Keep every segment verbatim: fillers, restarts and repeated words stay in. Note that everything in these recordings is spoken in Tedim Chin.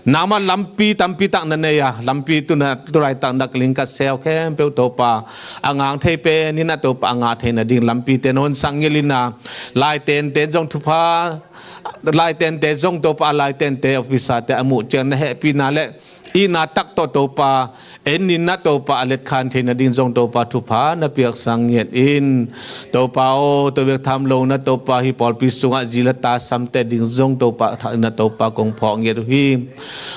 Nangmah lampi tampi tak na nei a, lampi tu na, tu laitak na ka ling ka seu khempeuh Topa, a ngak thei pen in ah Topa a ngak thei nading lampite na honsak ngiat in ah, laitente zong thupha, laitente zong Topa, a laitente officer-te a muh ciang na hehpihna le itna tak tawh Topa, en in ah Topa a letkhan thei nading zong Topa thupha na piaksak ngiat in. Topa aw, tua bek tham lo in ah Topa hih pawlpi sungah zi le ta samte ding zong Topa tha in ah Topa kong phawk ngiat uh hi.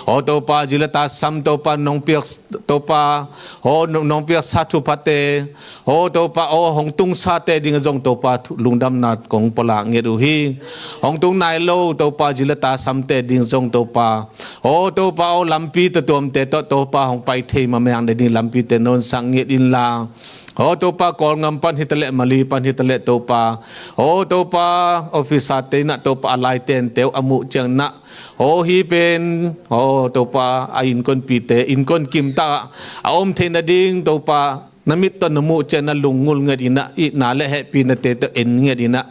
Aw Topa, zi le ta sam Topa nong piak, Topa aw, nong, nong piaksa thuphate, aw Topa aw, hong tungsate ding zong Topa thu, lungdamna kong pulak ngiat uh hi. Hong tung nai lo Topa zi le ta samte ding zong Topa, aw Topa aw, lampi tuamtuamte tawh Topa hong pai thei mahmah nading lampite na honsak ngiat inla, aw Topa Kawlgam pan hi ta leh, Mali pan hi ta leh Topa, aw Topa officer-te in ah Topa a laitente uh a muh ciang in ah, aw hih pen, aw Topa a innkuanpihte innkuan kim tak ah a om thei nading Topa na mit tawh na muh ciang na lunggulh ngiat in ah, itna le hehpihnate tawh en ngiat in ah,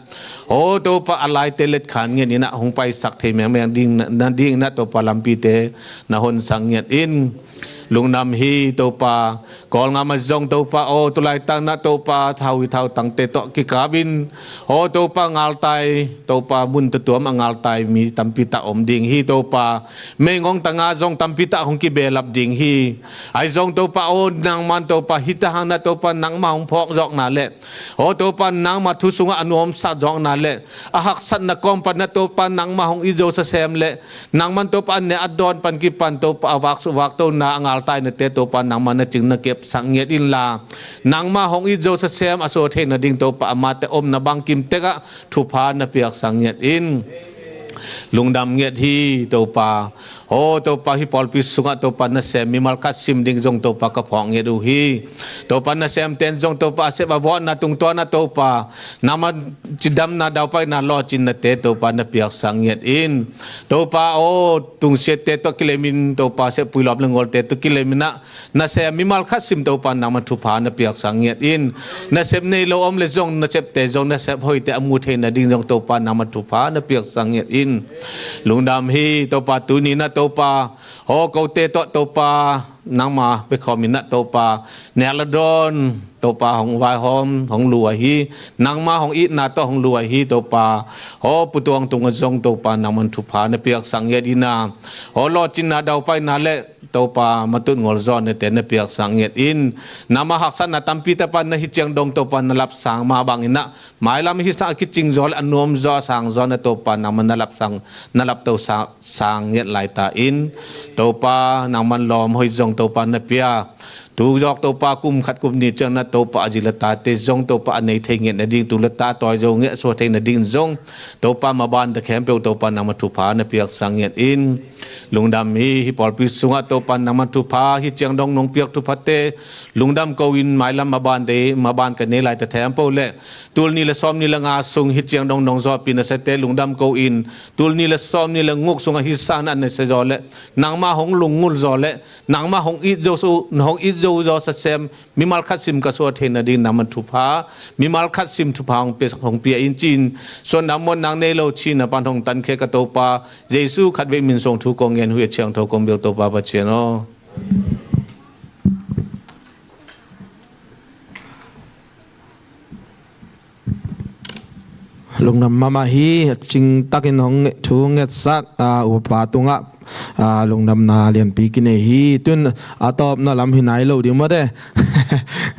aw Topa a laite letkhan ngiat in ah, hong paisak thei mengmeng ding na, nading in ah Topa lampite na honsak ngiat in. Lungdam hi Topa, Kawlgam ah zong Topa aw, tu laitak in ah Topa thau hi, thautangte tawh kikap in, aw Topa ngaltai, Topa mun tuamtuam a ngaltai mi tampi tak om ding hi Topa. Mei ngong tangah zong tampi tak hong kibehlap ding hi. Ahi zong Topa aw, nangman Topa hih tak hang in ah Topa nangmah hong phawk zawkna le, aw Topa nangmah thu sungah a nuamsa zawkna le, a haksatna kawm pan in ah Topa nangmah hong it zo sasem le, nangman Topa a neh a dawn pan kipan Topa a vak, vaktona a ngaltainate Topa nangmah na cing na kepsak ngiat inla, nangmah hong it zo sasem a suak thei nading Topa amate omna bangkim tek ah thupha na piaksak ngiat in. Lungdam ngiat hi Topa. Aw Topa, hih pawlpi sungah Topa nasem mimal khat sim ding zong Topa ka phawk ngiat uh hi. Topa nasemten zong Topa a sep a vawtna tungtawn ah Topa, nangmah cidamna daupaina lawhcinnate Topa na piaksak ngiat in. Topa aw, tungsiatte tawh kilem in Topa, seppui lawm le ngualte tawh kilem in ah, nasem mimal khat sim Topa nangmah thupha na piaksak ngiat in. Nasep nei lo om le zong nasepte zong nasep hoihte a mu thei nading zong Topa nangmah thupha na piaksak ngiat in. Lungdam hi Topa, tuni in ah Topa, aw kote tawh Topa nangmah bekhawm in ah Topa, nek le dawn Topa hong vaihawm hong luah hi. Nangmah hong itna tawh hong luah hi Topa. Aw putuang tungah zong Topa nangmah thupha na piaksak ngiat in ah, aw lawhcinna daupaina le Topa matut ngol zawnate na piaksak ngiat in. Nangmah haksatna tampi tak pan na hih ciang dong Topa na lapsang mah bang in ah, mailam hih sang a kicing zaw le a nuam zaw a sang zaw na Topa nangmah na lapsang, na lapto sa, sang ngiat laita in. Topa nangmah lawm hoih zong Topa na pia. Tu zawk Topa kum khat kum nih ciang in ah Topa a zi le tate zong Topa a nei thei ngiat nading, tu le ta tawi zo ngiat a suak thei nading zong Topa mabante khempeuh Topa nangmah thupha na piaksak ngiat in. Lungdam hi, hih pawlpi sungah Topa nangmah thupha, hih ciang dong nong piak thuphate lungdam ko in, mailam mabante, maban ka nei laite khempeuh le, tul nih le sawm nih le nga sung hih ciang dong nong zawhpih nasate lungdam ko in, tul nih le sawm nih le guk sungah hih sang a nase zaw le, nangmah hong lunggulh zaw le, nangmah hong it zo, hong it zo zaw sasem mimal khat sim ka suak thei nading nangmah thupha, mimal khat sim thupha hong pia, hong pia in ci-in, suandam muannak nei lo cihna pan hong tankhia ka Topa Jesu khat bek min suang thu kong ngen uh hi, a ciangtho kong bia uh Topa Pasian aw. Lungdam mahmah hi, a cingtakin hong nge-, thu ngetsak, a, upa tungah, a, lungdamna lianpi kinei hi. Tun a tawpna lam hi nai lo ding mawte.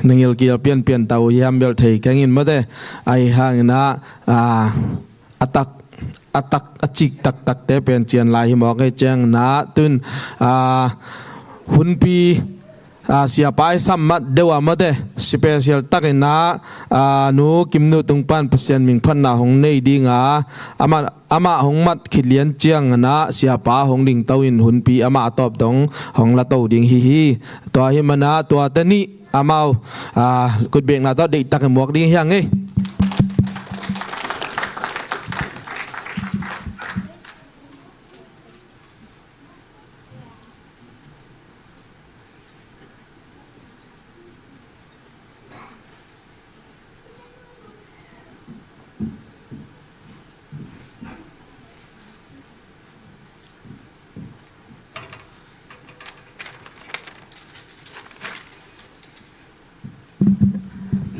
Na ngilkial pianpian ta uh hiam bel thei keng in mawte. Ahi hangin ah, a, a tak, a tak, a cik taktakte pen cian lai hi mawk hi ciangin ah. Tun, a, hunpi, a, siapa i sam mat deuh a mawte, special takin ah, a, Nu Kim Nu tung pan Pasian mingphatna hong nei ding a, amah, amah hong mat khit lian ciangin ah siapa hong dingto in hunpi amah a tawp dong hong lato ding hi hi. Tua hi manah tuate nih amau, a, kutbekna tawh deihtakin muak ding hi hang ei.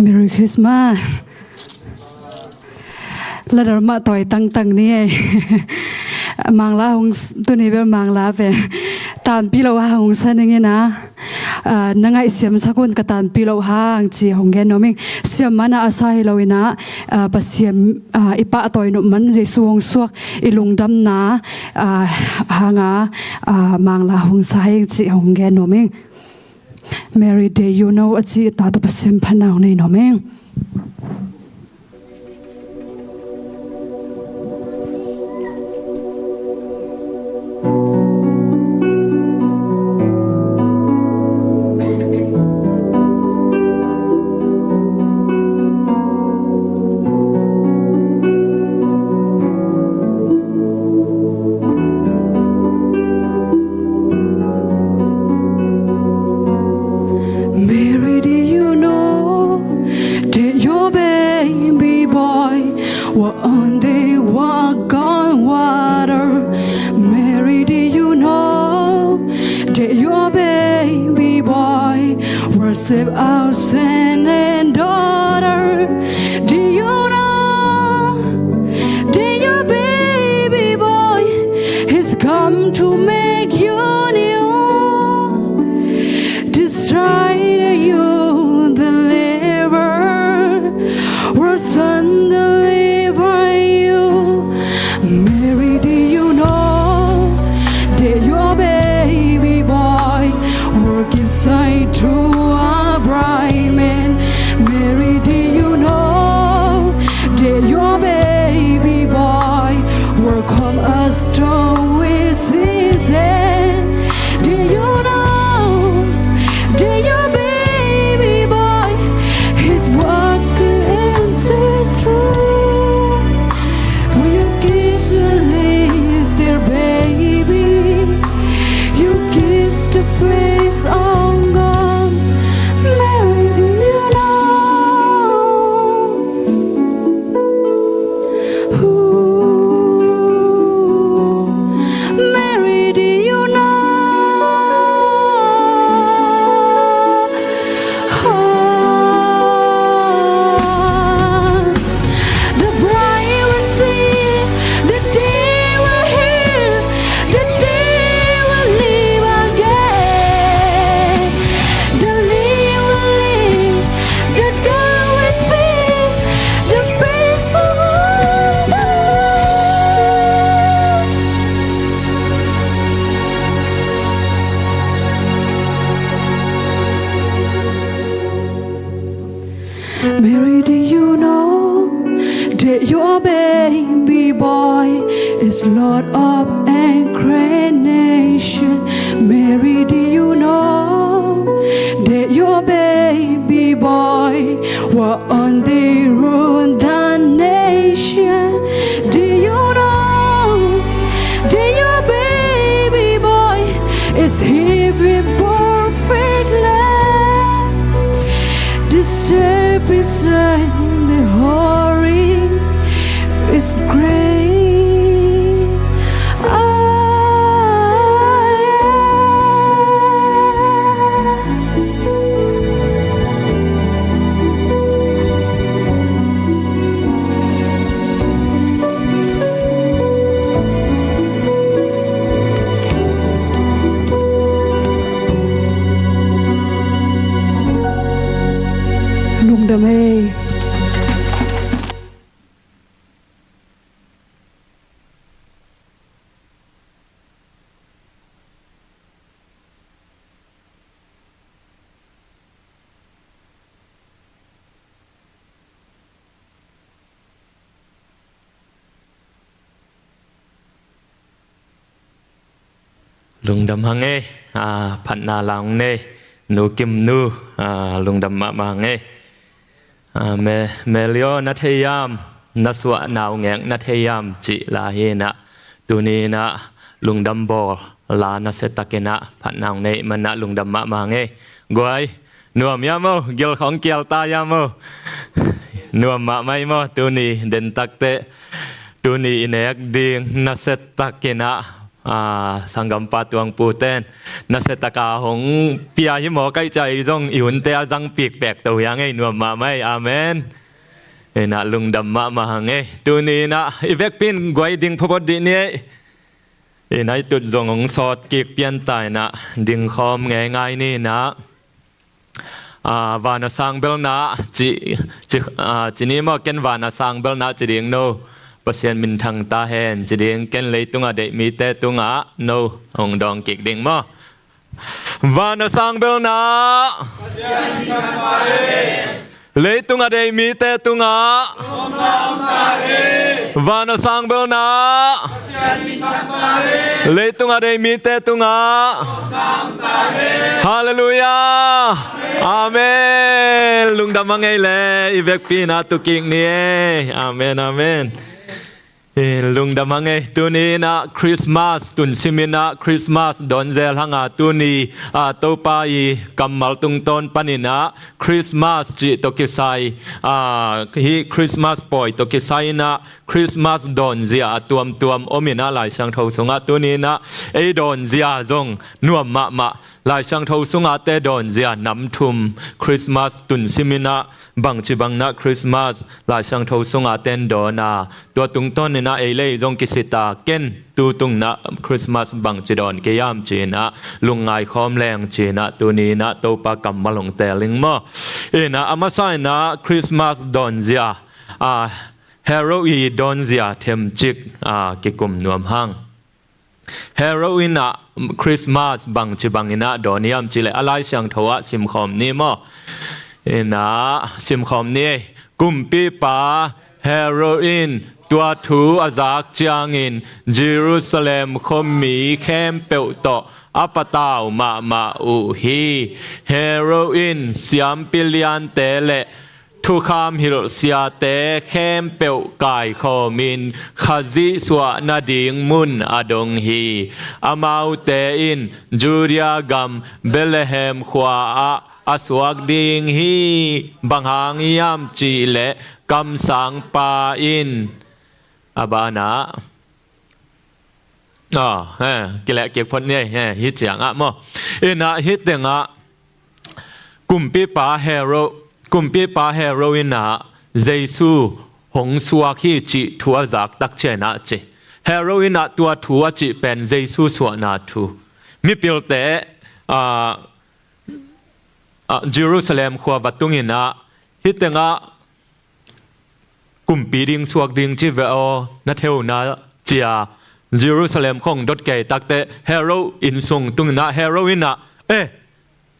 Merry Christmas. Ladar mah tawi tangtang ni ei. Mangla hong s-, tuni bel Mangla pen tanpi lo hang hong sa ning in a, ah, na ngaihsiam sak un, ka tanpi lo hang ci hong gen nuam ing. Siam man a sa hi lo in a, ah, Pasian, ah, i pahtawi nop man Jesu hong suak i lungdamna, ah, hang a, ah, Mangla hong sa hi ing ci hong gen nuam ing. Mary, do you know a cihna tawh Pasian phatna hong nei nuam ing. Mary, do you know that your baby boy walk on the walk on water? Mary, do you know that your baby boy will save our sin and daughter? Do you know that your baby boy has come to make you new? Desire you deliver, will soon deliver you. Mary, do you know that your baby boy will give sight to a blind man? Mary, do you know that your baby boy will calm a storm with his hand? Do you know that your baby boy is walking in his truth? When you kiss your little baby, you kiss the face of God. Mary, do you know? Ooh, Mary, do you know? The blind will see, the dead will hear, the dead will live again. The lame will leap, the dumb will speak, the face of the Mary, do you know that your baby boy is Lord of incarnation? Mary, do you know that your baby boy walk on the road the nation? Do you know that your baby boy is heaven perfect love? The shepherd sang the holy is great. Ah, yeah. Lungdam ei. Lungdam hang ei, a, phatna lang nei, Nu Kim Nu, a, lungdam mahmah hang ei. A, me, Meli aw, na thei hiam, na suah naungek na thei hiam cih la hi in ah, tuni in ah lungdam bawl la nasia takin ah phatna hong neih man ah lungdam mahmah hang ei. Guai, nuam hiam aw, gil khawng kial ta hiam aw? Nuam mahmah hi maw, tuni den takteh, tuni i nek ding nasia takin ah A, sanggampa tuangpu ten nasia taka hong pia hi maw, kaih ciah i zong i hunte a zang pikpek to hiang ei, nuam mahmah ei. Amen. Inah lungdam mahmah hang ei. Tuni inah i vekpi in guai ding photphot dih ni ei. Inah i tut zong hong sawt kik pian ta inah dingkhawm ngeingai ni inah. A, van a sang belna ci, ci, a, ci ni maw, ken van a sang belna ci ding no. Pasian minthang ta hen ci ding, ken leitung a deih mite tungah no hong dawng kik ding maw. Van a sang belna. Leitung a deih mite tungah. Van a sang belna. Leitung a deih mite tungah. Halleluiah. Amen. Lungdam a ngei le i vekpi inah tu kik ni ei. Amen, amen. Eh, lungdam a ngei. Tuni inah Christmas, tunsim inah Christmas dawn zel hanga tuni, a, Topa i kammal tungtawn paninah Christmas cih tawh kisai, a, hih Christmas pawi tawh kisai inah Christmas dawnzia a tuamtuam om inah Lai Siangtho sungah tuni inah ei dawnzia zong nuam mahmah. Lai Siangtho sungate dawnzia nam thum, Christmas tunsim inah bangci bang inah Christmas Lai Siangtho sungaten dawn a, tua tungtawn inah ei le ei zong kisita, ken tu tung inah Christmas bangci dawn kei hiam ci inah lungngai khawm leng ci inah tuni inah Topa kammal hong teel ing maw. Inah a masa inah Christmas dawnzia, a, Herod i dawnzia themcik, a, kikum nuam hang. Herod inah Christmas bangci bang inah dawn hiam cih leh a Lai Siangtho ah simkhawm ni maw. Inah simkhawm ni. Kumpipa Herod in tua thu a zak ciangin Jerusalem khuami khempeuh tawh a patau mahmah uh hi. Herod in siampi liante le thukham hilh siate khempeuh kaikhawmin Khazih suah nading mun a dong hi. Amaute in Judea gam Bethlehem khua ah a suak ding hi. Bang hang hiam cih leh kamsangpa in a banah Aw, eh, kileh kik phot ni, eh, hih ciangah maw. Inah hih tengah kumpipa Herod, kumpipa Herod inah Jesu hong suak hi cih thu a zak tak ciangah ci. Herod inah tua thu a cih pen Jesu suahna thu. Mipilte, ah, ah, Jerusalem khua va tung inah hih tengah kumpi ding suak ding ci ve aw, na theuna cia Jerusalem khong dot kei takte Herod inn sung tung inah Herod inah, eh,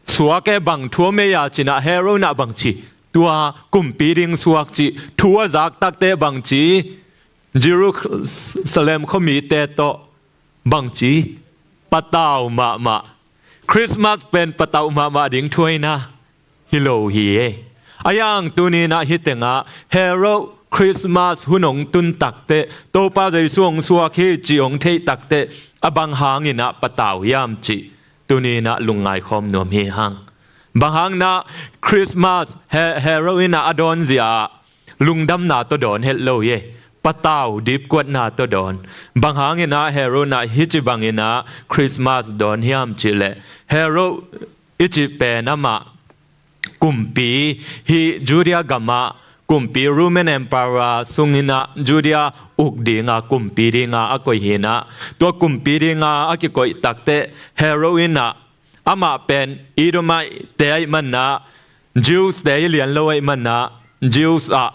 suak e, bang thu om ei a ci inah Herod inah bang ci, tua kumpi ding suak cih thu a zak takte bang ci, Jerusalem khuamite tawh bangci patau mahmah. Christmas pen patau mahmah ding thu ahi na, hi lo hi e. A yang tuni inah hih tengah Herod Christmas hun hong tun takteh, Topa Jesu hong suak hi cih hong theih takteh, a bang hang inah patau hiam cih tuni inah lungngai khawm nuam hi hang. Bang hang inah Christmas He-, Herod inah a dawnzia ah lungdamna tawh dawn het lo hi. Patau dipkuatna tawh dawn. Bang hang inah Herod inah hih ci bang inah Christmas dawn hiam cih leh, Herod i cih pen amah kumpi, hih Judea gamah kumpi, Roman Emperor sung inah Judea uk dinga kumpi dinga a koih hi inah, tua kumpi dinga a kikoih takteh Herod inah, amah pen Edomite te ahih man inah, Jews te hi lian lo ahih man inah, Jews ah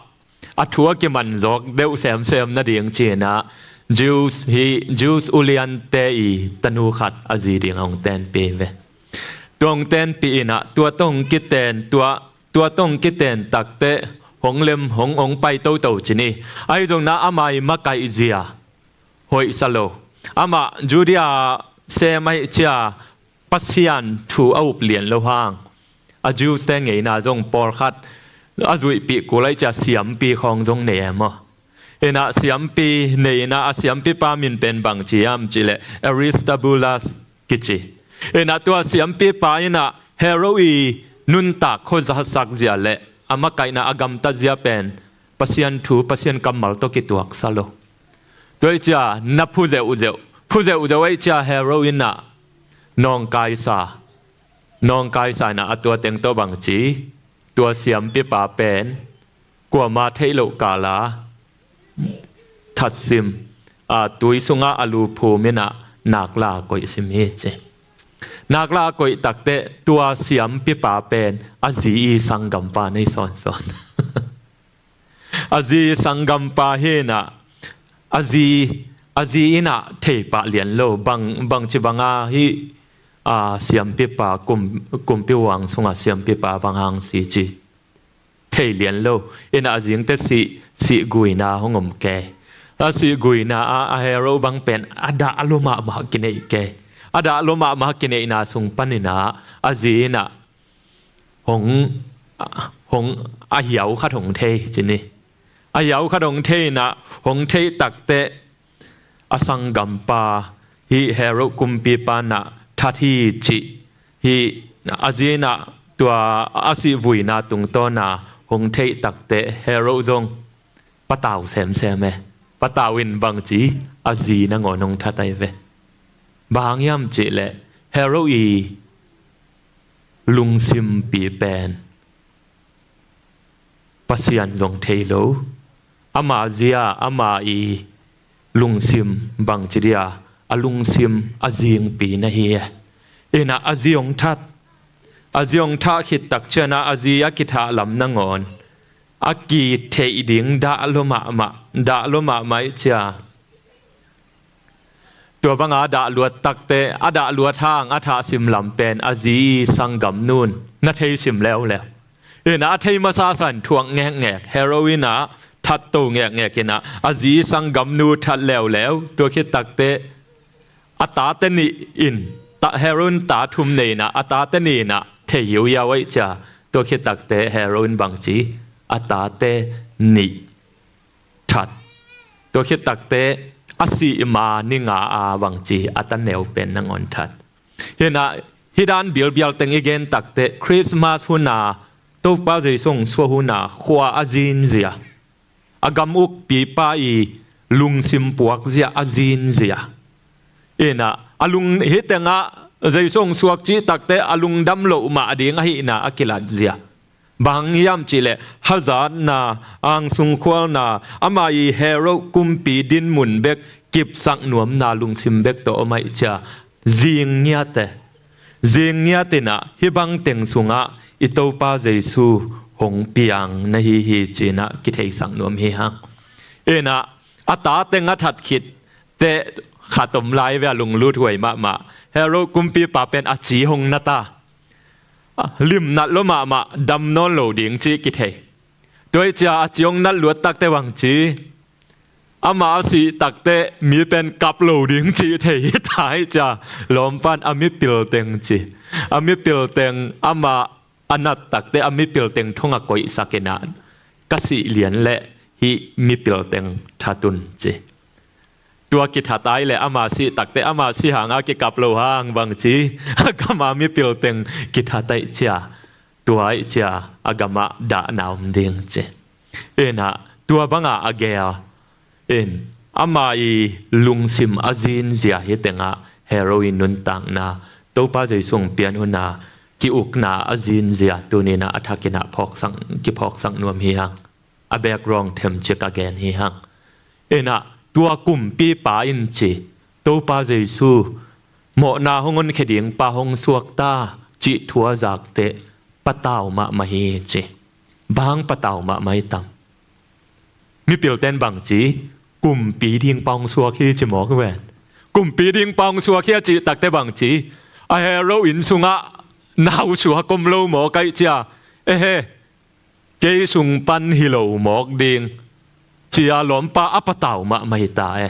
a thu a kiman zawk deuh semsem nading ci inah, Jews hi, Jews uliante i tanu khat a zi ding a hong tenpih ve. Tua hong tenpih inah, tua tawh hong kiten, tua, tua tawh hong kiten takteh hong lem, hong, hong pai toto ci ni. Ahi zong inah ama i makaih zia hoihsa lo. Amah Judea sem ahih cia Pasian thu a up lian lo hang, a Jews te ngeina zong pawlkhat a zuihpih kul ahih cia siampi khawng zong nei e maw. Inah siampi nei inah, a siampipa min pen bang ci hiam cih leh Aristobulus kici. Inah tua siampipa inah Herod i nuntak khuazasak zia le a makaihna a gamtat zia pen Pasian thu, Pasian kammal tawh kituaksa lo. Tua ahih cia na phu zeuhzeuh, Phuzeuh zeuh aih cia Herod in ah nawngkaisa, nawngkaisa in ah a tua teng tawh bangci, tua siampipa pen kuama theih loh kala thatsim, a, tui sungah a lu phum in ah nakla a koih sim hi ci. Nakla a koih takteh tua siampipa pen a zi i sanggampa nei sawnsawn. A zi sanggampa hi in ah, a zi, a zi in ah thei pah lian lo, bang, bangci banga hi, a, siampipa kum, kumpi uang sungah siampipa bang hang si ci thei lian lo. In ah a zingte sih, sih guina hong om kei. A sih guina ah a Herod bang pen a dah lua mahmah kineih kei. A dah lua mahmah kineihna sung panin ah a zi in ah hong, hong a hiau khat hong thei ci ni. A hiau khat hong thei in ah hong theih takteh a sanggampa hi Herod kumpipa in ah that hi cih hi a zi in ah tua a sih vuina tungtawn ah hong theih takteh Herod zong patau semsem e. Patau in bangci a zi nangawn hong that ahi ve. Bang hang hiam cihleh Herod i lungsimpi pen Pasian zong thei lo. Ama zia, ama i lungsim bangci dia, a lungsim a zingpi na hi e. In ah a zi hong that, a zi hong thah khit tak ciangin ah a zi a kithah lam nangawn a kitheih ding dah lua mahmah, dah lua mahmah i cia. Tua banga a dah luat takteh, a dah luat hang a thahsim lam pen a zi i sanggamnu in na thei sim leuleu. In ah a thei masa san thuak ngekngek, Herod in ah thatto ngekngek in ah a zi i sanggamnu that leuleu. Tua khit takteh a tate nih in, ta, Herod in ta thum nei in ah a tate nih in ah thei hiuhiau aih cia. Tua khit takteh Herod in bangci a tate nih that. Tua khit takteh a sih ma ni nga a bangci a ta neu pen nangawn that. In ah hih dan bilbial teng i gen takteh Christmas hun a Topa Jesu hong suak hun a khua a zin zia, a gam ukpipa i lungsim puak zia a zin zia. In ah a lung, hih tengah Jesu hong suak cih takteh a lungdam loh mah ding ahihna a kilat zia. Bang hang hiam cihleh hazatna, angsung khualna, ama i Herod kumpi dinmun bek kipsak nuamna lungsim bek tawh om aih cia. Zing ngiat e. Zing ngiat in ah hih bang teng sungah i Topa Jesu hong piang na hi hi ci in ah kitheisak nuam hi hang. In ah a ta teng a that khit teh khat om lai ve a lunglut huai mahmah. Herod kumpipa pen a ci hong nat a, lim nat lua mahmah, dam nawn lo ding cih kithei. Tua aih cia a ci hong nat luat takteh bangci, ama a sih takteh mi pen kap lo ding cih thei hi ta aih cia. Lawmpan a mipil teng ci, a mipil teng ama a nat takteh a mipil teng thong a koihsak in ah ka sih lian leh hih mipil teng that un ci. Tua kithat ai leh ama sih takteh ama sih hang a kikap lo hang bangci, a gam a mipil teng kithat aih cia. Tua aih cia a gamah dahna om ding ci. In ah tua banga a gel in ama i lungsim a zin zia hih tengah Herod i nuntakna, Topa Jesu hong pian hun a ki-ukna a zin zia tuni in ah a thak in ah phawksak, kiphawksak nuam hi hang. A background themcik a gen hi hang. In ah tua kumpipa in ci, Topa Jesu mawhna hong honkhia dingpa hong suak ta cih thu a zak teh patau mahmah hi ci. Bang patau mahmah hi tam? Mipilten bangci, kumpi dingpa hong suak hi ci mawk ven. Kumpi dingpa hong suak hi a cih takteh bangci, a Herod inn sungah nau suak om lo mawk aih cia. Ehe, kei sung pan hi lo mawk ding, ci-a lawmpa a patau mahmah hi ta e.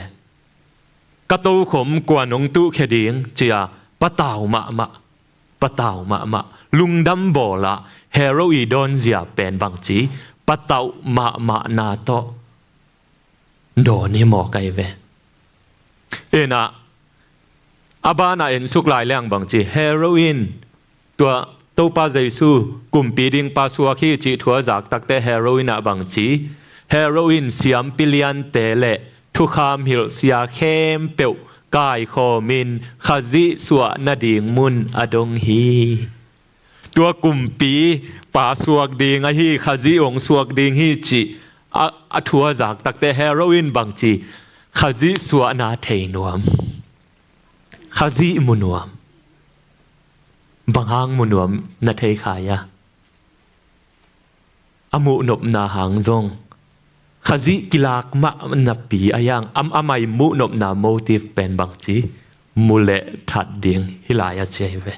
Ka tokhom kuan hong tuhkhia ding, ci-a patau mahmah, patau mahmah. Lungdam bawlah Herod i dawnzia pen bangci, patau mahmahna tawh dawn hi mawk ahi ve. In ah a banah ensuk lai leng bangci, Herod in tua Topa Jesu kumpi dingpa suak hi cih thu a zak takteh Herod in ah bangci, Herod in siampi liante le thukham hilhsia khempeuh kaikhawmin Khazih suah nading mun a dong hi. Tua kumpipa suak ding ahi, Khazih hong suak ding hi cih a, a thu a zak takte Herod in bangci, Khazih suahna thei nuam, Khazih mu nuam. Bang hang mu nuam na thei kha hia? A muhnopna hang zong Khazih kilak mah napi a hiang, am, amah i muhnopna motive pen bangci, mu le that ding hi lai a ci hi ve.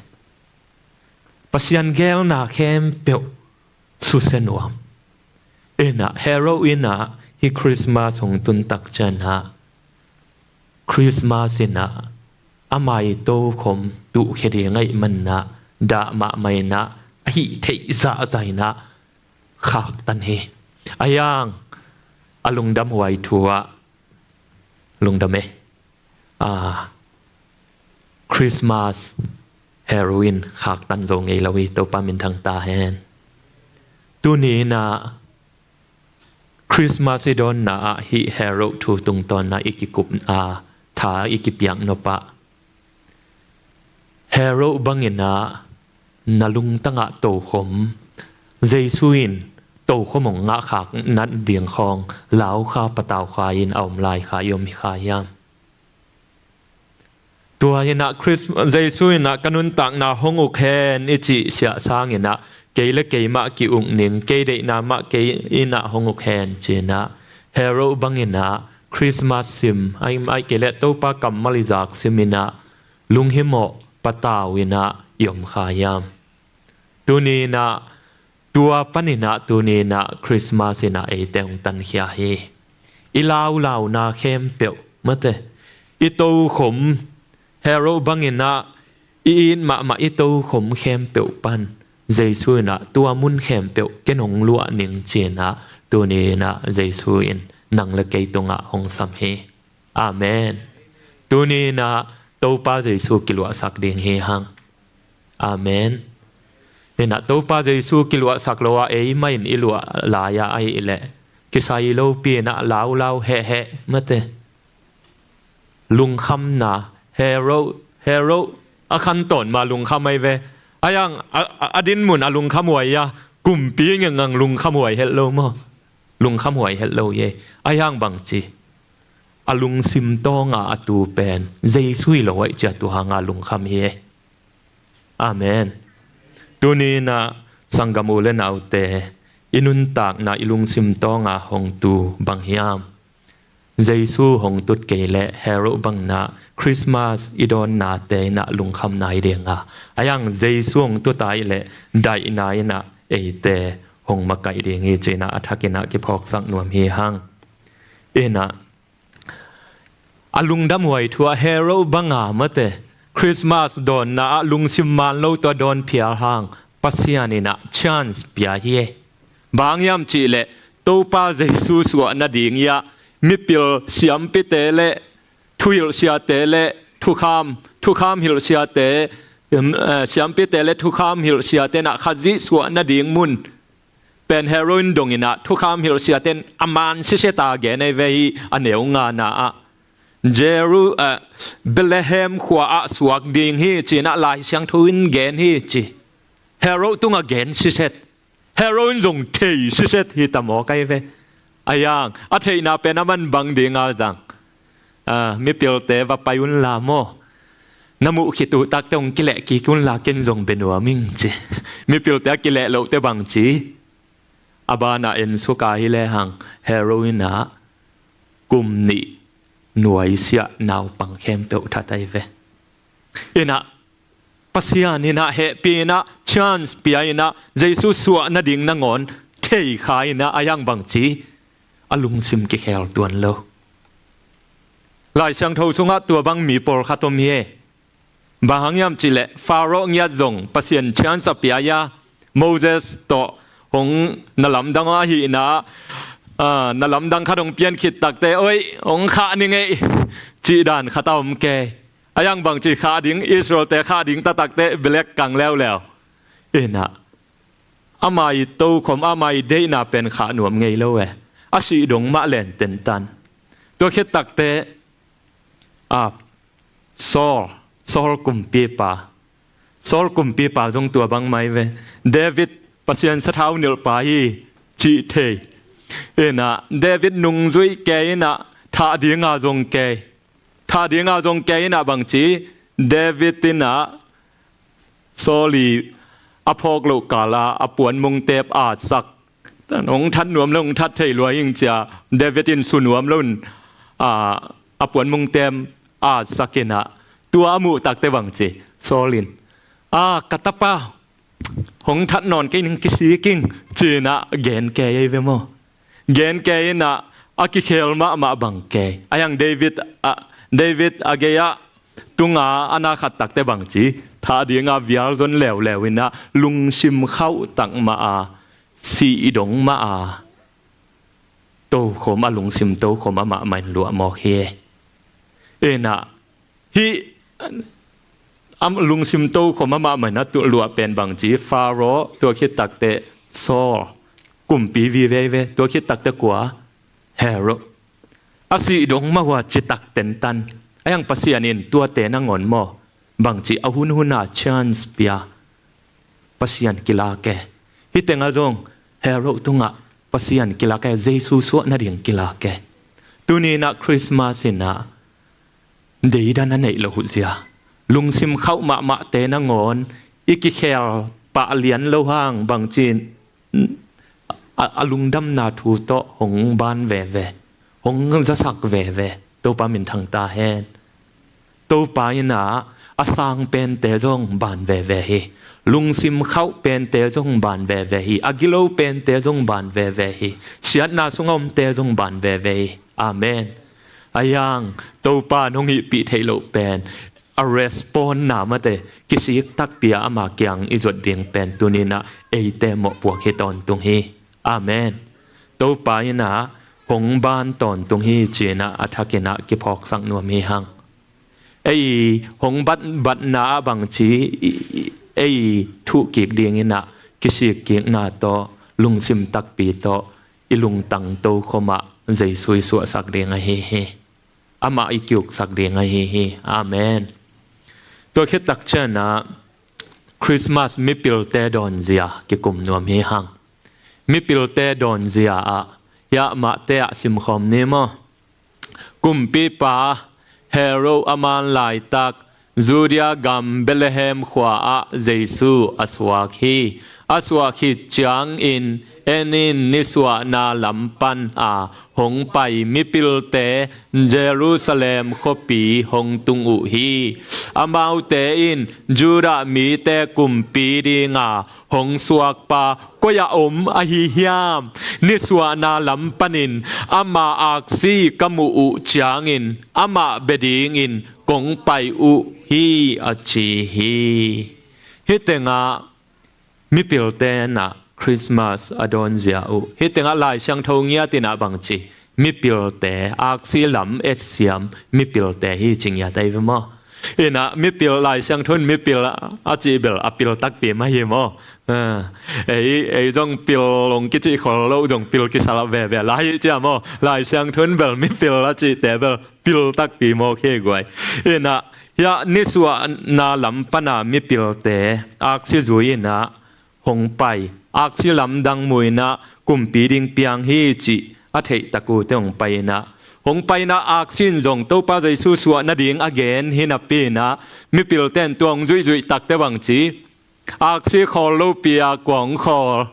Pasian geelna khempeuh susia nuam. Inah Herod inah hih Christmas hong tun tak cianah Christmas inah amah i tokhom tuhkhia ding ahih manah dah mahmah inah a hih theih zahzah inah khaktan hi. A hiang a lungdamhuai thu ah lungdam e. A, Christmas Herod in khaktan zo ngei lo hi, Topa minthang ta hen. Tuni inah Christmas i dawnna ah hih Herod thu tungtawn ah i kikup a, tha i kipiak nop ah Herod bang inah na lungtang ah tokhom, Jesu in tokhom hong ngah khak nading khawng lau kha, patau kha in a om lai kha i om hi kha hiam? Tua inah Christ-, Jesu inah ka nuntakna hong uk hen i cih siah sang inah kei le kei mah ki-uk ning, kei deihna mah kei inah hong uk hen ci inah Herod bang inah Christmas sim, ahih, ahih kei leh Topa kammal i zak sim inah lunghimawh patau inah i om kha hiam? Tuni inah, tua pan inah tuni inah Christmas inah eite hong tankhia hi. I laulauna khempeuh mate, i tokhom, Herod bang inah i it mahmah i tokhom khempeuh pan Jesu inah tua mun khempeuh ken hong luah ning ci inah tuni inah Jesu in nang le kei tungah hong sam hi. Amen. Tuni inah Topa Jesu kiluahsak ding hi hang. Amen. Inah Topa Jesu kiluahsak lo a eimah in i luah lai-a ahih leh kisai lopi inah laulau hehheh mate. Lungkhamna, Herod, Herod a khantawn ma lungkham ahi ve. A hiang a, a, a dinmun a lungkhamhuai a, kumpi ngengang lungkhamhuai het lo maw? Lungkhamhuai het lo hi e. A hiang bangci, a lungsim tawnga a tu pen Jesu hi lo ahih ciang tua hanga lungkham hi e. Amen. Tuni inah sanggam u le naute, i nuntakna i lungsim tawnga hong tu bang hiam? Jesu hong tut kei leh Herod bang inah Christmas i dawnnate inah lungkhamna hi ding a, a hiang Jesu hong tut ahih leh daihna inah eite hong makaih ding hi ci inah a thak inah kiphawksak nuam hi hang. Inah a lungdamhuai thu ah Herod banga mate Christmas dawnna ah lungsim man lo tua dawn phial hang Pasian inah chance pia hi e. Bang hiam cih leh Topa Jesu suah nading i ah mipil siampite le thuhilhsiate le thukham, thukham hilhsiate, em, eh, siampite le thukham hilhsiate inah Khazih suah nading mun pen Herod in dong inah thukham hilhsiate in a man siseta gen ahi ve hi a neu ngana ah. Jeru-, eh, Bethlehem khua ah suak ding hi ci inah Lai Siangtho in gen hi ci. Herod tungah gen siset. Herod in zong thei siset hi ta mawk ahi ve. A hiang a theihna pen a man bang dinga zang. Ah, mipilte va pai unla maw? Na muh khit uh takte hong kileh kik unla ken zong bia nuam ing ci. Mipilte a kileh lohte bangci, a banah en suka hi lehang Herod inah kum nih nuaisiah naupang khempeuh that ahi ve. Inah Pasian inah hehpih inah chance pia inah Jesu suah nading nangawn thei kha inah a hiang bangci, a lungsim kikhel tuan lo. Lai Siangtho sungah tua bang mi pawlkhat om hi e. Bang hang hiam cih leh Pharaoh ngiat zong Pasian chance a pia a, Moses tawh hong na lamdang ahihna, ah, na lamdang khat hong pian khit takte, oi, hong khah ning ei, cih dan khat a om kei. A hiang bangci khah ding, Israelte khah ding ta takte belek kang leuleu. Inah ama i tokhom, ama i deihna pen khah nuam ngei lo e. A sih dong mah len tentan. Tua khit takte, a, Saul, Saul kumpipa. Saul kumpipa zong tua bang mai ve. David Pasian sathau nilhpa hi cih thei. Inah David nungzuih kei inah thah dinga zong kei. Thah dinga zong kei inah bangci David inah Saul i a phawk loh kala a puanmung tep atsak. Hong that nuam lo, hong that thei lua ing cia David in su nuam lo in, a, a puanmung tep atsak inah tua a muh takte bangci Saul in, a, ka tapa hong that nawn kei ning, kisik ing, ci inah gen kei ei ve maw? Gen kei inah a kikhel mahmah bang kei. A hiang David, a, David a gei-ah tunga a na khat takte bangci thah dinga vial zon leuleu inah lungsim khauh tak mah a, sih i dong mah a, tokhom a, lungsim tokhom a mahmah in luah mawk hi. Inah hih a lungsim tokhom a mahmah in a tuh luah pen bangci Pharaoh, tua khit takte Saul, kumpi vive ve, tua khit takte kua, Herod. A sih dong mah hua citak pentan. A hiang Pasian in tuate nangawn maw, bangci a hunhuna chance pia, Pasian kilak e. Hih tengah zong Herod tungah Pasian kilak e, Jesu suah nading kilak e. Tuni inah Christmas inah deidan a neih loh zia, lungsim khauh mahmahte nangawn i kikhel pah lian lo hang bangci a, a lungdamna thu tawh hong ban veve, hong zasak veve. Topa minthang ta hen. Topa inah a sang pente zong ban veve hi. Lungsim khauh pente zong ban veve hi. A gilo pente zong ban veve hi. Siatna sung a omte zong ban veve hi. Amen. A hiang Topa in hong hihpih theih loh pen, a respond na mate, kisik takpi a ama kiang i zuat ding pen tuni inah eite mawhpuak hi tawntung hi. Amen. Topa inah hong ban tawntung hi ci inah a thak inah kiphawksak nuam hi hang. Ei hong bat, batna ah bangci i, i, ei thuhkik ding inah kisikkikna tawh, lungsim takpi tawh, i lungtang tokhom ah Jesu i suahsak ding ahi hi. Amah i kiuksak ding ahi hi. Amen. Tua khit tak ciangah Christmas mipilte dawnzia kikum nuam hi hang. Mipilte dawnzia ah hiah mahte ah simkhawm ni maw? Kumpipa Herod a man laitak Judea gam Bethlehem khua ah Jesu a suak hi. A suak khit ciangin en in, nisuahna lam pan a hong pai mipilte Jerusalem khuapi hong tung uh hi. Amaute in, Judah mite kumpi dinga hong suakpa koi-ah om ahi hiam? Nisuahna lam panin ama aksi ka muh uh ciangin amah bia dingin kong pai uh hi, a ci hi. Hih tengah mipilte inah Christmas a dawnzia uh. Hih tengah Lai Siangtho ngiat inah bangci, mipilte, aksi lam etsiam mipilte hi ci ngiat ahi ve maw? Inah mipil, Lai Siangtho in mipil a cih bel a pil takpi mah hi maw? Ah, ei, ei zong pil hong kicih khol lo, zong pil kisa lo veve lai hi cia maw? Lai Siangtho in bel mipil a cihte bel pil takpi mawk hi guai. Inah hiah nisuahna lam pana mipilte aksi zui inah hong pai, aksi lamdang mu inah kumpi ding piang hi cih a theih tak uhte hong pai inah, hong pai inah aksi in zong Topa Jesu suah nading a gen hi napi inah mipilte in tua hong zuihzuih takte bangci, aksi khawl lopi a kua hong khawl?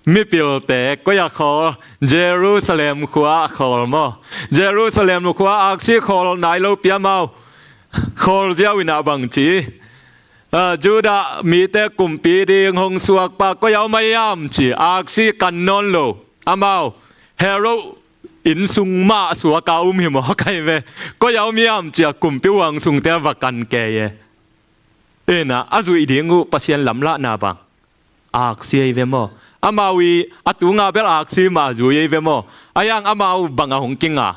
Mipilte koi-ah khawl? Jerusalem khua ah khawl maw? Jerusalem khua aksi khawl nai lopi amau khawl ziau inah bangci, ah, Judah mite kumpi ding hong suakpa koi-ah om ahi hiam ci aksi kan nawn lo. Amau Herod inn sung mah suak a um hi maw? Kai ve. Koi-ah om hiam ci a kumpi huang sungte a va kan kei e. Inah a zuih ding uh Pasian lamlahna bang aksi ahi ve maw? Amau i a tunga bel aksi mah a zui ahi ve maw? A hiang amau bang a hong kinga?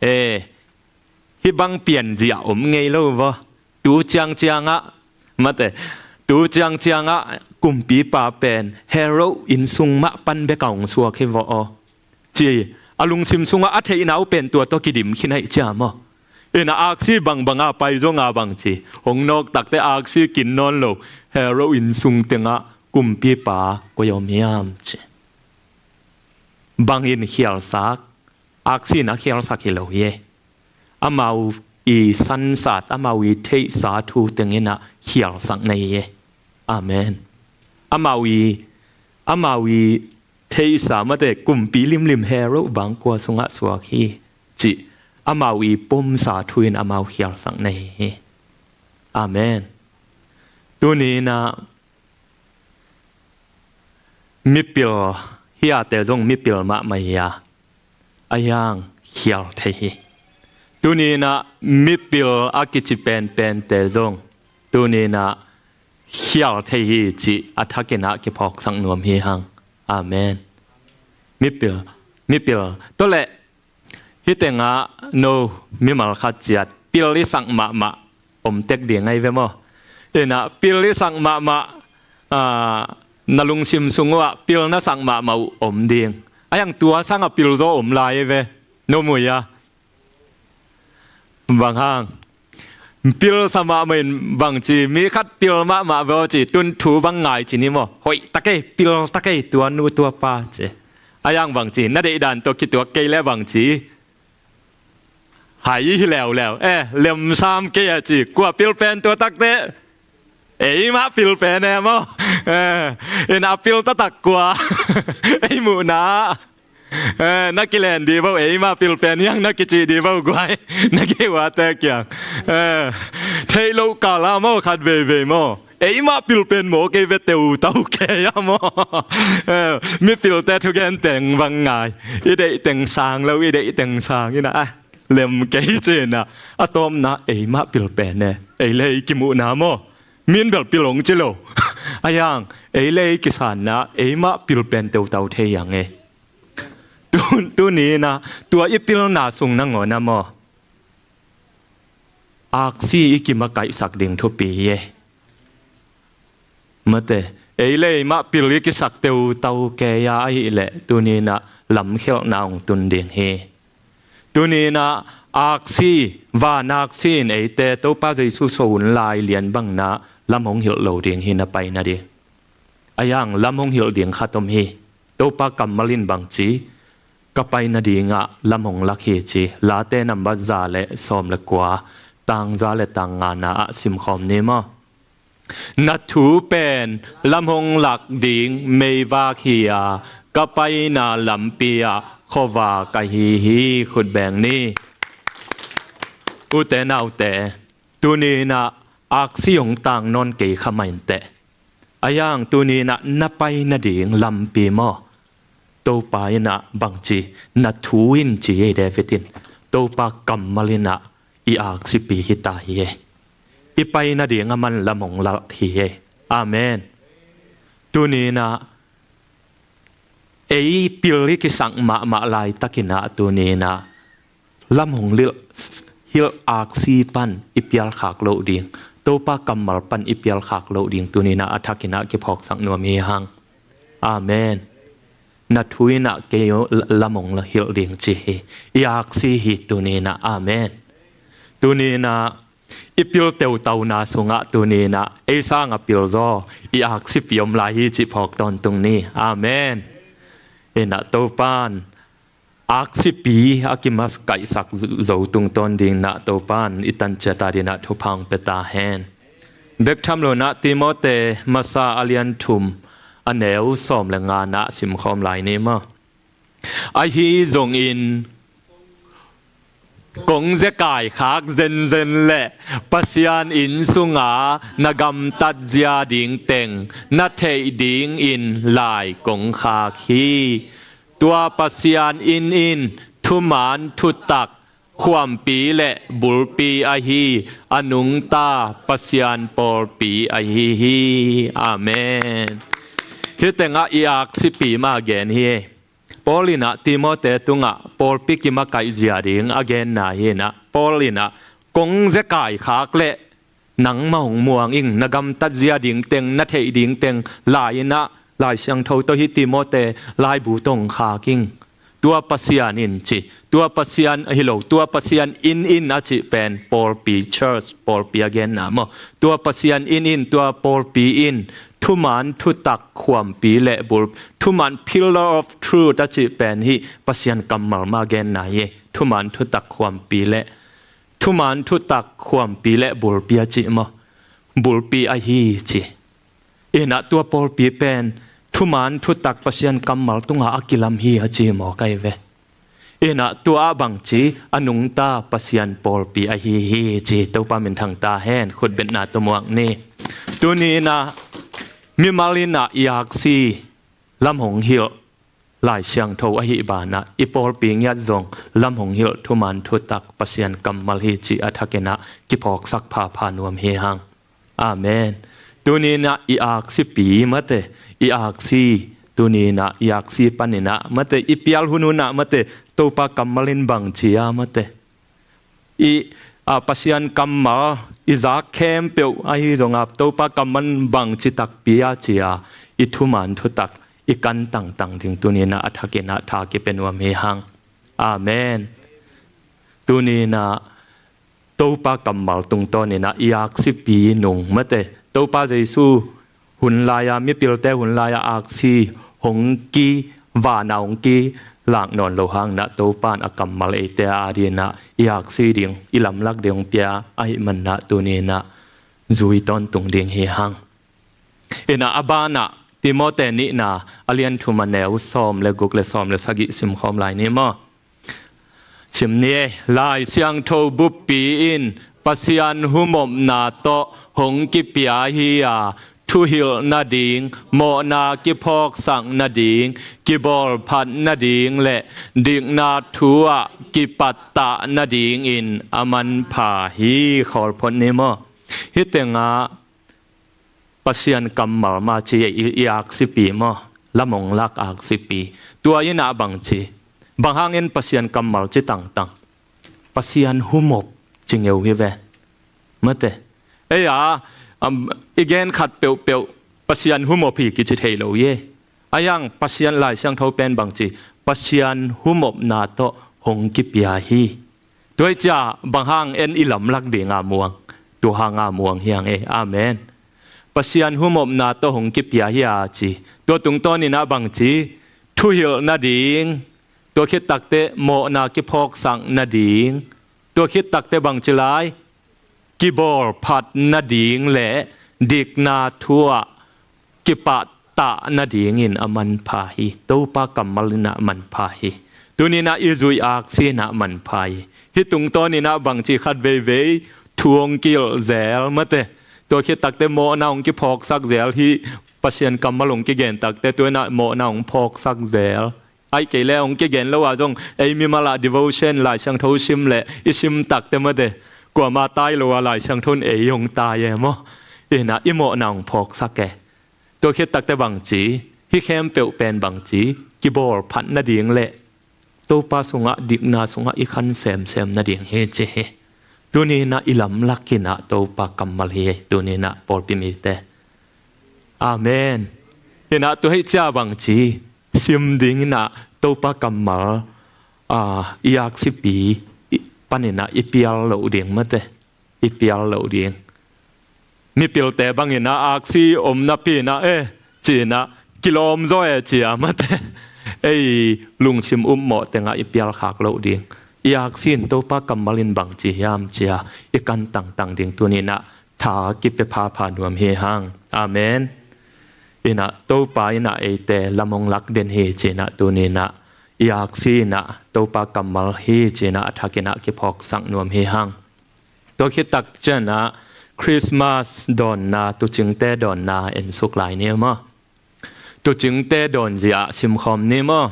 E, hih bang pianzia om ngei lo vaw. Tu ciangciangah, mate, tu ciangciangah kumpipa pen Herod inn sung mah pan bek a hong suak hi vaw aw, ci a lungsim sungah a theihna uh pen tua tawh kidim khin ahi cia maw? Ina aksi bangbanga pai zonga bangci, hong nawk takte aksi kin nawn lo Herod inn sung tengah kumpipa koi om hiam ci. Bangin khialsak, aksi in a khialsak hi lo hi e. Amau i sansat, amau i theihsa thu tengin a khialsak na hi e. Amen. Amau i, amau i theihsa mate kumpi limlim Herod bang kua sungah suak hi ci, amau i pomsa thu in amau khialsak na hi hi. Amen. Tuni ina mipil hiate zong mipil mahmah hi a, a hiang khial thei hi. Tuni ina mipil a kici penpente zong tuni ina khial thei hi ci a thakin a kiphawksak nuam hi hang. Amen. Mipil, mipil. Tole, hih tengah no mimal khat ciat pil i sak mahmah om tek ding ahi ve maw? Ina pil i sak mahmah, ah, na lungsim sung uh ah pil na sak mahmah uh om ding. A hiang tua sanga pil zaw om lai ahi ve. No mui a. Bang hang. Pil sa mahmah in bangci, mi khat pil mahmah ve aw ci, tun thu bang ngai ci ni maw? Hoih takei, pil takei, tua nu tua pa ci. A hiang bangci, na deihdan tawh kituak kei le bangci, hai hi leuleu. Eh, lemsam kei a ci, kua pil pen tua takte. Eimah pil pen e maw? Eh, ina pil taktak kua. Ei muhna. Eh, na kilen di vo, eimah pil pen hiang na kici di vo guai. Na kihuate kiang. Eh, theih loh kala maw khat veivei maw? Eimah pil pen maw kei ve teutau kei a maw? Eh, mipilte thugen teng bang ngai. I deih teng sang lo, i deih teng sang ina a. Lem kei cina. A tawpna eimah pil pen e. Ei le ei kimuhna maw? Min bel pil hong ci lo. A hiang, ei le ei kisanna, eimah pil pen teutau thei hiang e. Tu, tuni ina, tua i pilna sung nangawn a maw? Aksi i kimakaihsak ding thupi hi e. Mate, ei le eimah pil i kisak teutau kei a ahih leh, tuni ina lamkhialhna hong tun ding hi. Tuni ina aksi, van aksi in eite, Topa Jesu so hun lai lian bangna lam hong hilh lo ding hi na pai nading. A hiang lam hong hilh ding khat om hi. Topa kammal in bangci, ka pai nadingah lam hong lak hi ci. Late nambat za le sawm le kua, tang za le tang ngana ah simkhawm ni maw? Na thu pen lam hong lak ding meivak hi a, ka paina lampi ah khuavak ahi hi. Khut beng ni. Ute naute, tuni ina aksi hong tang nawn kei kha mah inteh. A hiang tuni ina na pai nading lampi maw? Topa ina bangci, na thu in ci hi David in. Topa kammal ina i aksipi hi ta hi e. I pai nading a man lam hong lak hi e. Amen. Tuni ina ei pil i kisak mahmah laitak ina tuni ina lam hong lilh, hilh aksi pan i pialkhak loh ding. Topa kammal pan i pialkhak loh ding tuni ina a thak ina kiphawksak nuam hi hang. Amen. Na thu ina kei lam hong hilh ding ci hi. I aksi hi tuni ina. Amen. Tuni ina i pil teutauna sungah tuni ina ei sanga pil zaw i aksipi om lai hi cih phawk tawntung ni. Amen. Ina Topan aksipi a kimakaihsak zo tungtawn dingin ah Topan i tanciat adingin ah thupha hong pia ta hen. Bek tham lo-in ah Timote masa a lian thum a neu sawm le nga-na simkhawm lai ni maw? Ahi zongin kong zekai khak zenzen le Pasian inn sunga na gamtat zia ding teng na theih dingin lai kong khak hi. Tua Pasian inn in thuman thutak khuampi le bulpi ahi a nungta Pasian pawlpi ahi hi. Amen. Hih tengah i aksipi mah gen hi. Paul in ah Timote tungah pawlpi kimakaih zia ding a genna hi-in ah Paul in ah kong zekai khak le nangmah hong muang ing, na gamtat zia ding teng, na theih ding teng lai-in ah Lai Siangtho tawh hih Timote laibu tawh hong khak ing. Tua Pasian in ci, tua Pasian hi lo, tua Pasian in in a cih pen pawlpi, church, pawlpi a genna maw. Tua Pasian in in, tua pawlpi in thuman thutak khuampi le bul, thuman pillar of truth a cih pen hi Pasian kammal mah a genna hi. Thuman thutak khuampi le thuman thutak khuampi le bulpi a cih maw. Bulpi ahi ci. Inah tua pawlpi pen thuman thutak Pasian kammal tungah a kilam hi a ci maw kai ve. Inah tua ah bangci a nungta Pasian pawlpi ahi hi ci. Topa minthang ta hen, khutbetna tawh muak ni. Tuni inah mimal inah i aksi lam hong hilh Lai Siangtho ahi banah i pawlpi ngiat zong lam hong hilh thuman thutak Pasian kammal hi ci a thakinah kiphawksak phapha nuam hi hang. Amen. Tuni inah i aksipi mate, i aksi, tuni inah i aksi paninah mate, i pial hun hunah mate, Topa kammal in bangci a mate, i, a, Pasian kammal i zak khempeuh ahi zonga Topa kammal in bangci takpi a ci a i thuman thutak i kan tangtang ding tuni inah a thakinah tha kipia nuam hi hang. Amen. Tuni inah Topa kammal tungtawn inah i aksipi nung mate, Topa Jesu hun lai-a, mipilte hun lai-a aksi hong ki, vana hong kilak nawn lo hang inah Topa in a kammal eite a dinah i aksi ding, i lamlak ding hong pia ahih manah tuni inah zui tawntung ding hi hang. Inah a banah Timote nihna a lian thum a neu sawm le guk le sawm le sagih simkhawm lai ni maw. Sim ni ei. Lai Siangtho buppi in Pasian humopna tawh hong kipia hi a, thuhilh nading, mawhna kiphawksak nading, kibawlphat nading le dikna thu ah kipattah nadingin a manpha hi. Khawlphot ni maw. Hih tengah Pasian kammal mah ci, i, i aksipi maw, lam hong lak aksipi. Tua inah bangci, bang hangin Pasian kammal ci tangtang, Pasian humop ci ngeu hi ve. Mate. Ei a, am, i gen khat peuhpeuh Pasian humop hi kici thei lo hi. A hiang Pasian Lai Siangtho pen bangci, Pasian humopna tawh hong kipia hi. Tua hi cia bang hang en i lamlak dinga muang, tua hanga muang hiang ei. Amen. Pasian humopna tawh hong kipia hi a ci. Tua tungtawn inah bangci, thuhilh nading, tua khit takteh mawhna kiphawksak nading, tua khit takteh bangci lai, kibawlphat nading le dikna thu ah kipattah nadingin a manpha hi. Topa kammal inah manpha hi. Tuni inah i zuih aksi inah manpha hi. Hih tungtawn inah bangci khat veivei thu hong kilh zel mate, tua khit takteh mawhna hong kiphawksak zel hi. Pasian kammal hong kigen takteh tua inah mawhna hong phawksak zel. Ai kei le hong kigen lo ah zong ei mimal ah devotion, Lai Siangtho sim le i sim takteh mate, kuama tai lo a Lai Siangtho in ei hong tai e maw. Inah i mawhna hong phawksak e. Tua khit takteh bangci, hih khempeuh pen bangci, kibawlphat nading le Topa sungah, dikna sungah i khan semsem nading hi ci hi. Tuni inah i lamlak inah Topa kammal hi. Tuni inah pawlpi mite, amen. Inah tua hi cia bangci, sim ding inah Topa kammal, a, i aksipi, i, pan inah i pial loh ding mate, i pial loh ding. Mipilte bang inah aksi om napi inah, eh, ci inah kilawm zaw e cia mate, ei lungsim upmawh tengah i pial khak loh ding. I aksi in Topa kammal in bangci hiam cia i kan tangtang ding tuni inah tha kipia phapha nuam hi hang. Amen. Inah Topa inah eite lam hong lak den hi ci inah tuni inah i aksi inah Topa kammal hi ci inah a thak inah kiphawksak nuam hi hang. Tua khit tak cianah Christmas dawnna, tuucingte dawnna en suk lai ni maw. Tuucingte dawnzia simkhawm ni maw.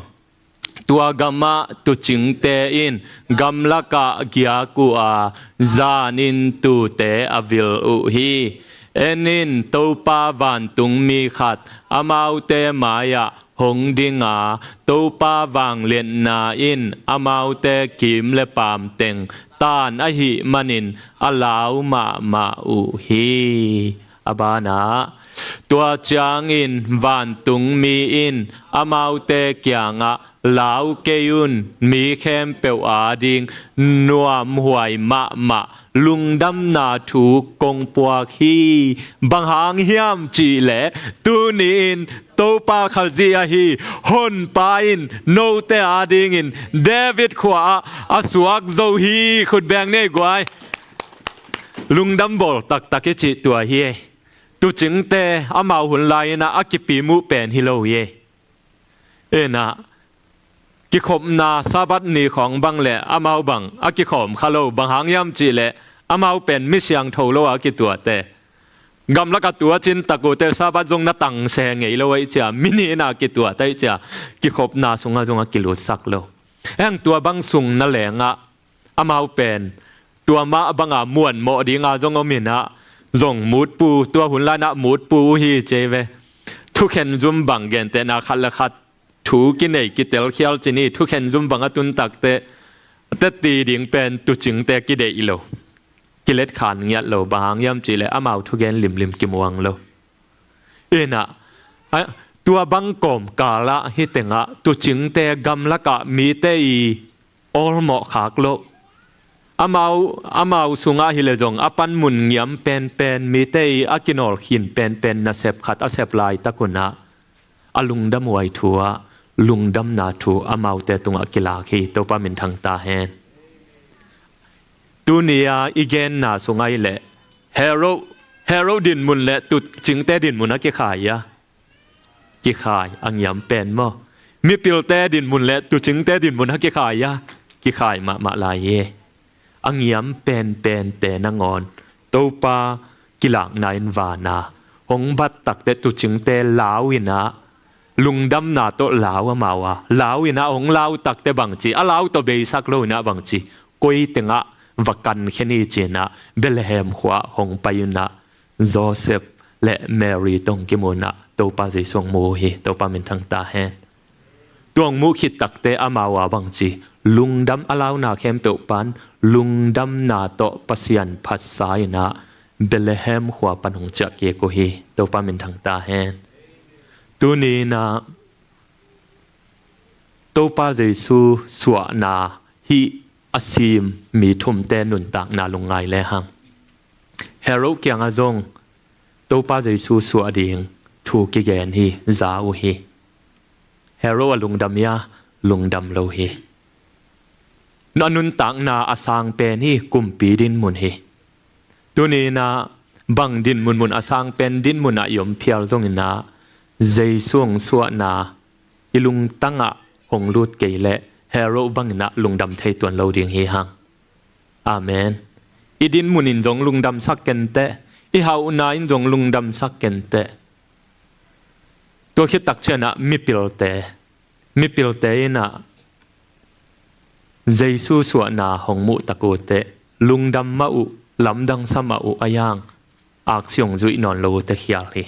Tua gamah tuucingte in gamlakah giak uh a, zanin tuute a vil uh hi. En in, Topa vantungmi khat amaute mai-ah hong ding a, Topa vangliatna in amaute kiim le paam teng taan ahih manin a lau mahmah uh hi. A banah Tua ciangin vantungmi in amaute kiangah, "Lau kei un, mi khempeuh ading nuamhuai mahmah lungdamna thu kong puak hi. Bang hang hiam cihleh tuni-in Topa Khazih ahi Honpa in note adingin David khua-ah a suak zo hi." Khut beng ni ei guai. Lungdam bawl taktak i cih tua hi ei. Tuucingte amau hun lai-in ah a kipimuh pen hi lo hi ei. Inah, kikhopna Sabbath ni khawng bang le amau bang a kikhawm kha lo, bang hang hiam cihleh amau pen mi siangtho lo a kituate. Gamlak a tuucin tak uhte Sabbath zong na tangse ngei lo ahih ciang, mi ni-in a kituate ahih ciang, kikhopna sungah zong a kilutsak lo. Eng, tua bang sung nangawn ah amau pen tua mah banga muanmawh dinga zong om inah, zong mutpu, tua hun lai-in ah mutpu uh hi ci ei ve. Thukhen zum bang, gentehna khat le khat thu kinei kitelkhial cih ni, thukhen zum bang a tun takteh, a teci ding pen tuucingte kideih lo, kiletkhan ngiat lo, bang hang hiam cihleh amau thugen limlim kimuang lo. Inah, a, tua bang kawmkal ah hih tengah tuucingte gamlakah mite i awlmawh khak loh, amau, amau sungah hileh zong a panmun ngiam penpen, mite i a kinawlkhin penpen nasep khat a sep laitak un ah, a lungdamhuai thu ah lungdamna thu amaute tungah kilak hi. Topa minthang ta hen. Tuni-a i genna sungah hileh Herod, Herod dinmun le tuucingte dinmun a kikhai a, kikhai a ngiam pen maw? Mipilte dinmun le tuucingte dinmun a kikhai a, kikhai mahmah lai hi. A ngiam penpente nangawn Topa kilakna in vana hong bat takteh tuucingte lau inah, lungdamna tawh lau amau a, lau inah hong lau takteh bangci, a lau tawh beisak lo inah bangci, koi tengah va kankhia ni ci-in ah Bethlehem khua-ah hong pai un ah, Joseph le Mary tawh hong kimu un ah Topa Jesu hong mu uh hi. Topa minthang ta hen. Tua hong muh khit takteh amau a bangci, lungdam, a launa khempeuh pan lungdamna tawh Pasian phatsa inah Bethlehem khua pan hong ciah kik uh hi. Topa minthang ta hen. Tuni inah Topa Jesu suahna hih a sim mi thumte nuntakna lungngai lehang, Herod kiangah zong Topa Jesu suah ding thu kigen hi, za uh hi. Herod a lungdam hia? Lungdam lo hi. A nuntakna a sang pen hi, kumpi dinmun hi. Tuni inah bang dinmun mun a sang pen dinmun ah i om phial zong inah, Jesu hong suahna i lungtangah hong lut kei leh Herod bang inah lungdam thei tuan lo ding hi hang. Amen. I dinmun in zong lungdamsak kenteh, i hauhna in zong lungdamsak kenteh. Tua khit tak ciangin ah mipilte, mipilte inah Jesu suahna hong muh tak uhteh lungdam mah uh, lamdang sa mah uh, a yang aksi hong zuih nawn lo uh teh khial hi.